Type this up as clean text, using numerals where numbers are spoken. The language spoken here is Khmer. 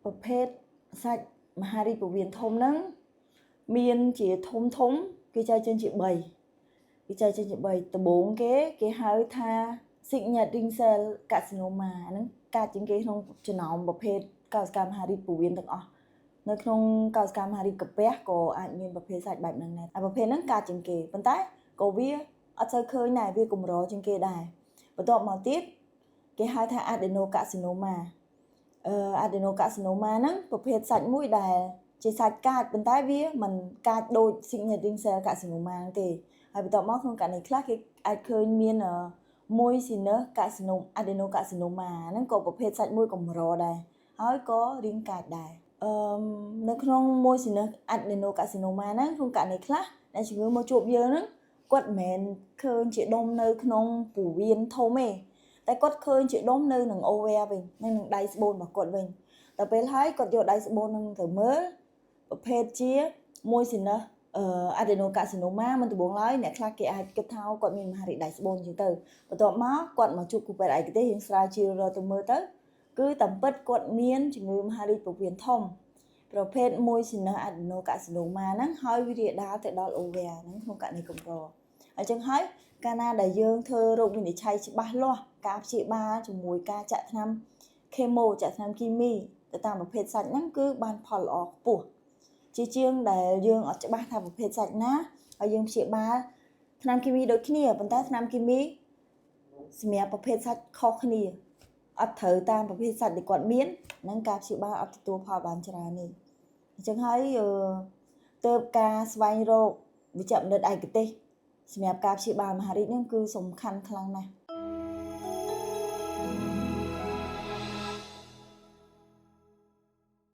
ប្រភេទសាច់មហារីកពោះវៀនធំហ្នឹងមានជាធំធំគេចែកចេញជា3គេចែកចេញជា3ដំបូងគេគេហៅថា signet ring cell carcinoma ហ្នឹងកាចជាងគេក្នុងចំណោមប្រភេទកោសិកាមហារីកពោះវៀនទាំងអស់នៅក្នុងកោសិកាមហារីកកាពះក៏អាចមានប្រភេទសាច់បែបហ្នឹងដែរអាប្រភេទហ្នឹងកាចជាងគេប៉ុន្តែក៏វាអត់សូវឃើញដែរវាកម្រជាងគេដែរបន្ទាប់មកទៀតគេហៅថា adenocarcinoma adenocarcinoma ហ្នឹងប្រភេទសាច់មួយដែលជាសាច់កាចប៉ុន្តែវាមិនកាចដូច signet ring cell carcinoma ហ្នឹងទេហើយបន្ទាប់មកក្នុងករណីខ្លះគេអាចឃើញមាន mucinous carcinoma adenocarcinoma ហ្នឹងក៏ប្រភេទសាច់មួយកម្រដែរហើយក៏រាងកាចដែរអឺនៅក្នុង mucinous adenocarcinoma ហ្នឹងក្នុងករណីខ្លះអ្នកជំងឺមកជួបយើងហ្នឹងគាត់មិនមែនឃើញជាដុំនៅក្នុងពោះវៀនធំទេតែគាត់ឃើញជាដុំនៅនឹង ovaire វិញនៅនឹងដៃស្បូនរបស់គាត់វិញដល់ពេលហើយគាត់យកដៃស្បូននឹងទៅមើលប្រភេទជា mucinous adenocarcinoma មិនដំបូងឡើយអ្នកខ្លះគេអាចគិតថាគាត់មានមហារីកដៃស្បូនអញ្ចឹងទៅបន្ទាប់មកគាត់មកជួបគ្រូពេទ្យឯកទេសយើងស្រាវជ្រាវរកទៅមើលទៅគឺតាមពិតគាត់មានជំងឺមហារីកពោះវៀនធំប្រភេទ mucinous adenocarcinoma ហ្នឹងហើយវារាលដាលទៅដល់ ovaire ហ្នឹងក្នុងករណីកម្រអញ្ចឹងហើយកាលណាដែលយើងធ្វើរោគវិនិច្ឆ័យច្បាស់លាស់ការព្យាបាលជាមួយការចាក់ថ្នាំ chemo ចាក់ថ្នាំគីមីទៅតាមប្រភេទសាច់ហ្នឹងគឺបានផលល្អខ្ពស់ជាជាងដែលយើងអត់ច្បាស់ថាប្រភេទសាច់ណាហើយយើងព្យាបាលថ្នាំគីមីដូចគ្នាប៉ុន្តែថ្នាំគីមីសម្រាប់ប្រភេទសាច់ខុសគ្នាអត់ត្រូវតាមប្រភេទសាច់ដែលគាត់មាននឹងការព្យាបាលអត់ទទួលផលបានច្រើននេះអញ្ចឹងហើយទៅការស្វែងរកវេជ្ជបណ្ឌិតឯកទេសសម្រាប់ការព្យាបាលមហារីកហ្នឹងគឺសំខាន់ខ្លាំងណាស់។